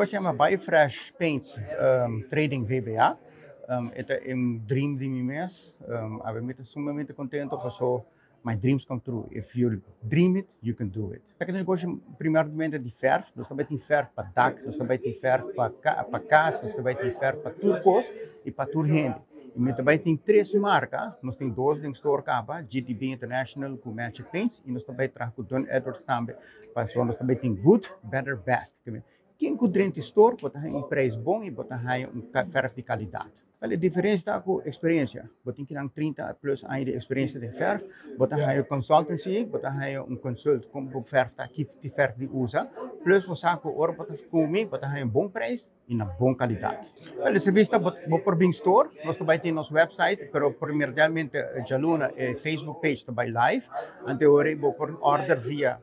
Negoshi yama Buy Fresh Paints Trading VBA. E ta un dream di mi mes. Awe mi ta sumamente contento paso my dreams come true. If you dream it, you can do it. Esaki ta negoshi primeramente di verf. Nos ta bay tin verf pa dak, nos ta bay tin verf pa pa cas, nos ta bay tin verf pa tur cos y pa tur hende. Y mi ta bay tin tres marca, nos tin dos den store caba, GTB International cu Magic Paints y nos ta bay traha cu Dunn Edwards tambe. Pasobra nos ta bay tin good, better, best. Ken ku drenta e store bo ta haña un prijs bon i bo ta haña un verf di kalidat. Wel e diferensia ta ku eksperensia. Bo tin kinan 30 plus aña di eksperensia den verf, bo ta haña consultancy, bo ta haña un consult kon bo verf ta, ki ki verf di usa, plus bo sa ku ora bo ta kumi bo ta haña un bon prijs i na bon kalidat. Wel e servisio ta bo por bin store, nos ta bai tin nos website, pero primordialmente djaluna e Facebook page ta bai live, anto ora bo por order via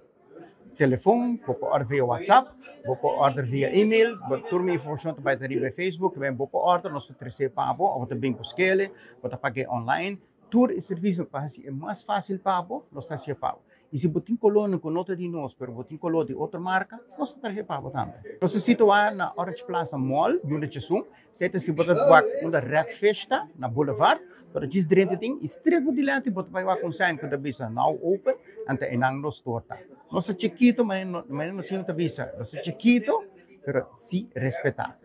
Telefon, bo por order via WhatsApp, bo por order via email, bo tur mi informacion ta bai ta riba e Facebook, ben bo por order, nos ta trece pa bo, of bo ta bin cu skele, bo ta pag'e online, tur e servicio pa haci e mas facil pa bo, nos ta haci'e pa bo. Y si bo tin colornan cu no ta di nos, pero bo tin color di otro marca, nos ta trahe pa bo tambe. Nos ta situa na Orange Plaza Mall, Yunda Chesum, Seta si bo ta wak unda Red Fish ta, na Boulevard, bo ta djis drenta tin y stret bo dilanti bo ta bai wak un sign cu ta bisa Now Open, anto eynan nos store ta. Nos ta chikito, manera nos siempre ta bisa, nos ta chikito, pero si respeta.